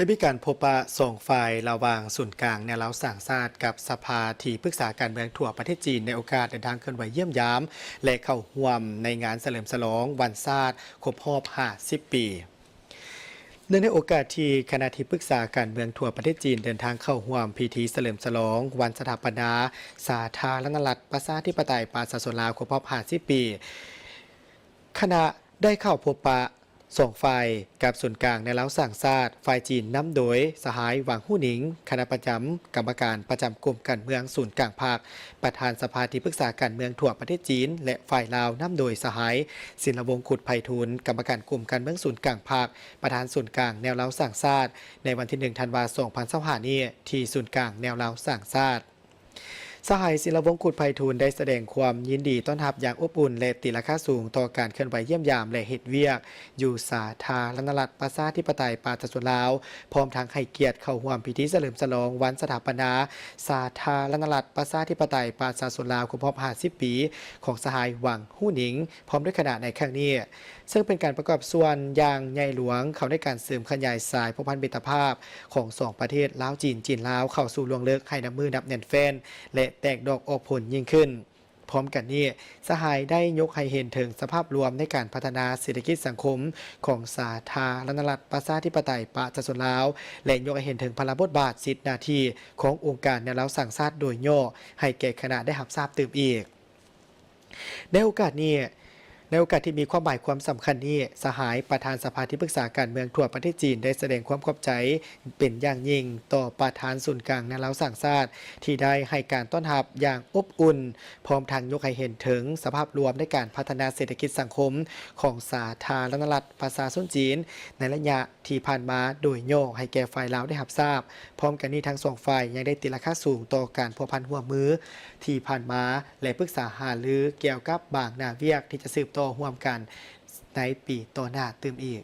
ໄດ້ມີການພົບປະສອງຝ່າຍ ລະຫວ່າງສູນກາງແນວລາວສ້າງຊາດ ກັບສະພາທີ່ປຶກສາການເມືອງທົ່ວປະເທດຈີນ ໃນໂອກາດເດີນທາງເຄື່ອນໄຫວຢ້ຽມຢາມ ແລະ ເຂົ້າຮ່ວມໃນງານສະເຫຼີມສະຫຼອງວັນຊາດຄົບຮອບຫ້າສິບປີ. ເນື່ອງໃນໂອກາດທີ່ຄະນະທີ່ປຶກສາການເມືອງທົ່ວປະເທດຈີນ ເດີນທາງເຂົ້າຮ່ວມພິທີສະເຫຼີມສະຫຼອງວັນສະຖາປະນາສາທາລະນະລັດ ປະຊາທິປະໄຕ ປະຊາຊົນລາວຄົບຮອບຫ້າສິບປີ, ຄະນະໄດ້ເຂົ້າພົບປະສອງຝ່າຍ ກັບສູນກາງແນວລາວສ້າງຊາດ ຝ່າຍຈີນນຳໂດຍສະຫາຍ ຫວັງ ຫູ່ໜິງ ຄະນະປະຈຳກຳມະການປະຈຳກົມການເມືອງສູນກາງພັກ, ປະທານສະພາທີ່ປຶກສາການເມືອງທົ່ວປະເທດຈີນ ແລະ ຝ່າຍລາວນຳໂດຍສະຫາຍ ສິນລະວົງ ຂຸດໄພທູນ ກຳມະການກົມການເມືອງສູນກາງພັກ, ປະທານສູນກາງແນວລາວສ້າງຊາດ ໃນວັນທີໜຶ່ງ ທັນວາ ສອງພັນຊາວຫ້ານີ້ ທີ່ສູນກາງແນວລາວສ້າງຊາດ. ສະຫາຍ ສິນລະວົງ ຂຸດໄພທູນ ໄດ້ສະແດງຄວາມຍິນດີຕ້ອນຮັບຢ່າງອົບອຸ່ນ ແລະ ຕີລາຄາສູງຕໍ່ການເຄື່ອນໄຫວຢ້ຽມຢາມ ແລະ ເຮັດວຽກຢູ່ສາທາລະນະລັດ ປະຊາທິປະໄຕ ປະຊາຊົນລາວ, ພ້ອມທັງໃຫ້ກຽດເຂົ້າຮ່ວມພິທີສະເຫຼີມສະຫຼອງວັນສະຖາປະນາສາທາລະນະລັດ ປະຊາທິປະໄຕ ປະຊາຊົນລາວຄົບຮອບຫ້າສິບປີ ຂອງສະຫາຍ ຫວັງ ຫູ່ໜິງ ພ້ອມດ້ວຍຄະນະໃນຄັ້ງນີ້, ເຊິ່ງເປັນການປະກອບສ່ວນຢ່າງໃຫຍ່ຫຼວງເຂົ້າໃນການເສີມຂະຫຍາຍສາຍພົວພັນມິດຕະພາບຂອງສອງປະເທດ ລາວ-ຈີນ, ຈີນ-ລາວ ເຂົ້າສູ່ລວງເລິກໃຫ້ນັບມື້ນັບແໜ້ນແຟ້ນ ແລະ ແຕກດອກອອກຜົນຍິ່ງຂຶ້ນ. ພ້ອມກັນນີ້, ສະຫາຍໄດ້ຍົກໃຫ້ເຫັນເຖິງສະພາບລວມໃນການພັດທະນາເສດຖະກິດສັງຄົມຂອງສາທາລະນະລັດ ປະຊາທິປະໄຕ ປະຊາຊົນລາວ ແລະ ຍົກໃຫ້ເຫັນເຖິງພາລະບົດບາດ, ສິດ, ໜ້າທີ່ຂອງອົງການແນວລາວສ້າງຊາດໂດຍຫຍໍ້ ໃຫ້ແກ່ຄະນະໄດ້ຮັບຊາບຕື່ມອີກ. ໃນໂອກາດນີ້, ໃນໂອກາດທີ່ມີຄວາມໝາຍຄວາມສຳຄັນນີ້, ສະຫາຍປະທານສະພາທີ່ປຶກສາການເມືອງທົ່ວປະເທດຈີນ ໄດ້ສະແດງຄວາມຂອບໃຈເປັນຢ່າງຍິ່ງຕໍ່ປະທານສູນກາງແນວລາວສ້າງຊາດ ທີ່ໄດ້ໃຫ້ການຕ້ອນຮັບຢ່າງອົບອຸ່ນ, ພ້ອມທັງຍົກໃຫ້ເຫັນເຖິງສະພາບລວມໃນການພັດທະນາເສດຖະກິດສັງຄົມຂອງສາທາລະນະລັດປະຊາຊົນຈີນ ໃນໄລຍະທີ່ຜ່ານມາໂດຍຫຍໍ້ໃຫ້ແກ່ຝ່າຍລາວໄດ້ຮັບຊາບ. ພ້ອມກັນນີ້, ທັງສອງຝ່າຍຍັງໄດ້ຕີລາຄາສູງຕໍ່ການພົວພັນຮ່ວມມືທີ່ຜ່ານມາ ແລະ ປຶກສາຫາລືກ່ຽວກັບບາງໜ້າວຽກທີ່ຈະສືບຕໍ່ຮ່ວມກັນໃນປີຕໍ່ໜ້າຕື່ມອີກ.